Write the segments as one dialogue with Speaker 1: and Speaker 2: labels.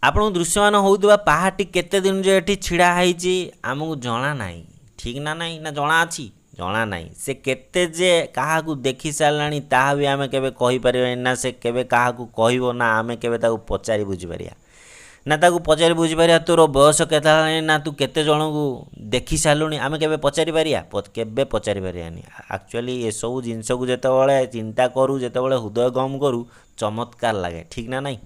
Speaker 1: ଆପଣଙ୍କୁ ଦୃଶ୍ୟମାନ ହେଉଥିବା ପାହାଡ଼ଟି କେତେ ଦିନ ଯେ ଏଠି ଛିଡ଼ା ହେଇଛି ଆମକୁ ଜଣା ନାହିଁ, ଠିକ୍ ନା ନାହିଁ? ନା ଜଣା ଅଛି? ଜଣା ନାହିଁ। ସେ କେତେ ଯେ କାହାକୁ ଦେଖି ସାରିଲାଣି ତାହା ବି ଆମେ କେବେ କହିପାରିବାନି, ନା ସେ କେବେ କାହାକୁ କହିବ, ନା ଆମେ କେବେ ତାକୁ ପଚାରି ବୁଝିପାରିବା, ନା ତାକୁ ପଚାରି ବୁଝିପାରିବା ତୋର ବୟସ କେତେ ହେଲାଣି, ନା ତୁ କେତେ ଜଣଙ୍କୁ ଦେଖି ସାରିଲୁଣି, ଆମେ କେବେ ପଚାରି ପାରିବା? କେବେ ପଚାରି ପାରିବାନି। ଆକ୍ଚୁଆଲି ଏସବୁ ଜିନିଷକୁ ଯେତେବେଳେ ଚିନ୍ତା କରୁ, ଯେତେବେଳେ ହୃଦୟଙ୍ଗମ କରୁ, ଚମତ୍କାର ଲାଗେ, ଠିକ୍ ନା ନାହିଁ?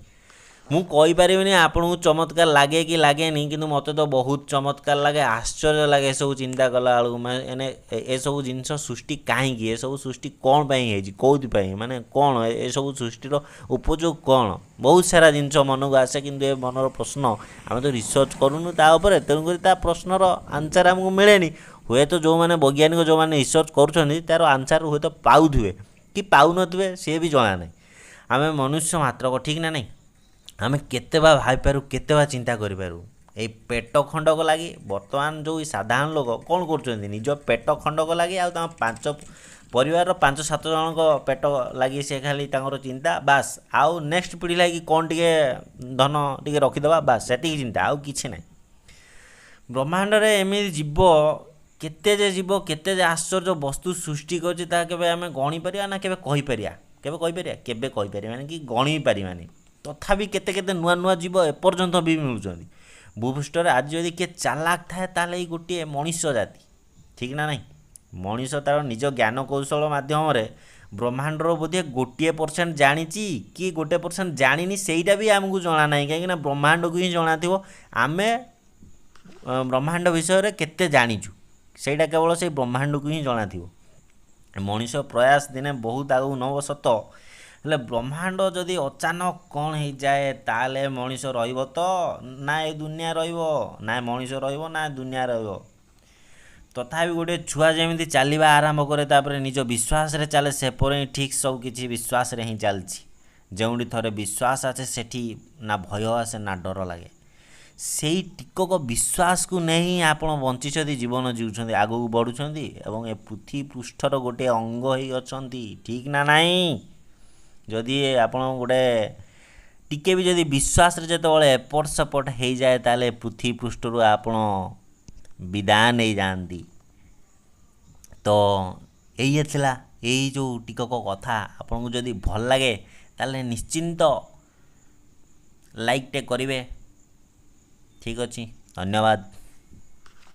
Speaker 1: ମୁଁ କହିପାରିବିନି ଆପଣଙ୍କୁ ଚମତ୍କାର ଲାଗେ କି ଲାଗେନି, କିନ୍ତୁ ମୋତେ ତ ବହୁତ ଚମତ୍କାର ଲାଗେ, ଆଶ୍ଚର୍ଯ୍ୟ ଲାଗେ ଏସବୁ ଚିନ୍ତା କଲାବେଳକୁ। ମାନେ ଏସବୁ ଜିନିଷ ସୃଷ୍ଟି କାହିଁକି, ଏସବୁ ସୃଷ୍ଟି କ'ଣ ପାଇଁ ହେଇଛି, କେଉଁଥିପାଇଁ, ମାନେ କ'ଣ ଏସବୁ ସୃଷ୍ଟିର ଉପଯୋଗ କ'ଣ, ବହୁତ ସାରା ଜିନିଷ ମନକୁ ଆସେ। କିନ୍ତୁ ଏ ମନର ପ୍ରଶ୍ନ ଆମେ ତ ରିସର୍ଚ୍ଚ କରୁନୁ ତା ଉପରେ, ତେଣୁକରି ତା ପ୍ରଶ୍ନର ଆନ୍ସର୍ ଆମକୁ ମିଳେନି। ହୁଏତ ଯେଉଁମାନେ ବୈଜ୍ଞାନିକ, ଯେଉଁମାନେ ରିସର୍ଚ୍ଚ କରୁଛନ୍ତି, ତା'ର ଆନ୍ସର୍ ହୁଏତ ପାଉଥିବେ କି ପାଉନଥିବେ, ସିଏ ବି ଜଣା ନାହିଁ। ଆମେ ମନୁଷ୍ୟ ମାତ୍ରକ, ଠିକ୍ ନା ନାହିଁ? ଆମେ କେତେ ବା ଭାବିପାରୁ, କେତେ ବା ଚିନ୍ତା କରିପାରୁ? ଏଇ ପେଟ ଖଣ୍ଡକ ଲାଗି ବର୍ତ୍ତମାନ ଯେଉଁ ସାଧାରଣ ଲୋକ କ'ଣ କରୁଛନ୍ତି, ନିଜ ପେଟ ଖଣ୍ଡକ ଲାଗି ଆଉ ତାଙ୍କ 5 ପରିବାରର 5 7 ଜଣଙ୍କ ପେଟ ଲାଗି ସେ ଖାଲି ତାଙ୍କର ଚିନ୍ତା ବାସ୍, ଆଉ ନେକ୍ସଟ ପିଢ଼ି ଲାଗି କ'ଣ ଟିକେ ଧନ ଟିକେ ରଖିଦେବା, ବାସ୍ ସେତିକି ଚିନ୍ତା, ଆଉ କିଛି ନାହିଁ। ବ୍ରହ୍ମାଣ୍ଡରେ ଏମିତି ଜୀବ କେତେ ଯେ ଜୀବ, କେତେ ଯେ ଆଶ୍ଚର୍ଯ୍ୟ ବସ୍ତୁ ସୃଷ୍ଟି କରିଛି, ତାହା କେବେ ଆମେ ଗଣିପାରିବା ନା କେବେ କହିପାରିବା? କେବେ କହିପାରିବା? କେବେ କହିପାରିବାନି କି ଗଣି ପାରିବାନି। ତଥାପି କେତେ କେତେ ନୂଆ ନୂଆ ଜୀବ ଏପର୍ଯ୍ୟନ୍ତ ବି ମିଳୁଛନ୍ତି ଭୂପୃଷ୍ଠରେ। ଆଜି ଯଦି କିଏ ଚାଲାକ ଥାଏ ତାହେଲେ ଏଇ ଗୋଟିଏ ମଣିଷ ଜାତି, ଠିକ୍ ନା ନାହିଁ? ମଣିଷ ତା'ର ନିଜ ଜ୍ଞାନ କୌଶଳ ମାଧ୍ୟମରେ ବ୍ରହ୍ମାଣ୍ଡର ବୋଧେ 1% ଜାଣିଛି କି 1% ଜାଣିନି, ସେଇଟା ବି ଆମକୁ ଜଣା ନାହିଁ, କାହିଁକିନା ବ୍ରହ୍ମାଣ୍ଡକୁ ହିଁ ଜଣାଥିବ ଆମେ ବ୍ରହ୍ମାଣ୍ଡ ବିଷୟରେ କେତେ ଜାଣିଛୁ, ସେଇଟା କେବଳ ସେଇ ବ୍ରହ୍ମାଣ୍ଡକୁ ହିଁ ଜଣାଥିବ। ମଣିଷ ପ୍ରୟାସ ଦିନେ ବହୁତ ଆଗକୁ ନେବ ସତ, ହେଲେ ବ୍ରହ୍ମାଣ୍ଡ ଯଦି ଅଚାନକ କ'ଣ ହେଇଯାଏ ତାହେଲେ ମଣିଷ ରହିବ ତ ନା ଏ ଦୁନିଆ ରହିବ, ନା ମଣିଷ ରହିବ ନା ଦୁନିଆ ରହିବ? ତଥାପି ଗୋଟେ ଛୁଆ ଯେମିତି ଚାଲିବା ଆରମ୍ଭ କରେ, ତାପରେ ନିଜ ବିଶ୍ୱାସରେ ଚାଲେ, ସେପରି ହିଁ ଠିକ୍ ସବୁ କିଛି ବିଶ୍ୱାସରେ ହିଁ ଚାଲିଛି। ଯେଉଁଠି ଥରେ ବିଶ୍ୱାସ ଆସେ ସେଠି ନା ଭୟ ଆସେ ନା ଡର ଲାଗେ। ସେଇ ଟିକକ ବିଶ୍ୱାସକୁ ନେଇ ଆପଣ ବଞ୍ଚିଛନ୍ତି, ଜୀବନ ଜିଉଛନ୍ତି, ଆଗକୁ ବଢ଼ୁଛନ୍ତି ଏବଂ ଏ ପୃଥିବୀ ପୃଷ୍ଠର ଗୋଟିଏ ଅଙ୍ଗ ହେଇ ଅଛନ୍ତି, ଠିକ୍ ନା ନାହିଁ? ଯଦି ଆପଣ ଗୋଟେ ଟିକେ ବି ଯଦି ବିଶ୍ୱାସରେ ଯେତେବେଳେ ଏପଟ ସେପଟ ହେଇଯାଏ, ତାହେଲେ ପୃଥିବୀ ପୃଷ୍ଠରୁ ଆପଣ ବିଦାୟ ନେଇଯାଆନ୍ତି। ତ ଏଇଆ ଥିଲା ଏଇ ଯେଉଁ ଟିକକ କଥା। ଆପଣଙ୍କୁ ଯଦି ଭଲ ଲାଗେ ତାହେଲେ ନିଶ୍ଚିନ୍ତ ଲାଇକ୍ଟେ କରିବେ। ଠିକ୍ ଅଛି, ଧନ୍ୟବାଦ।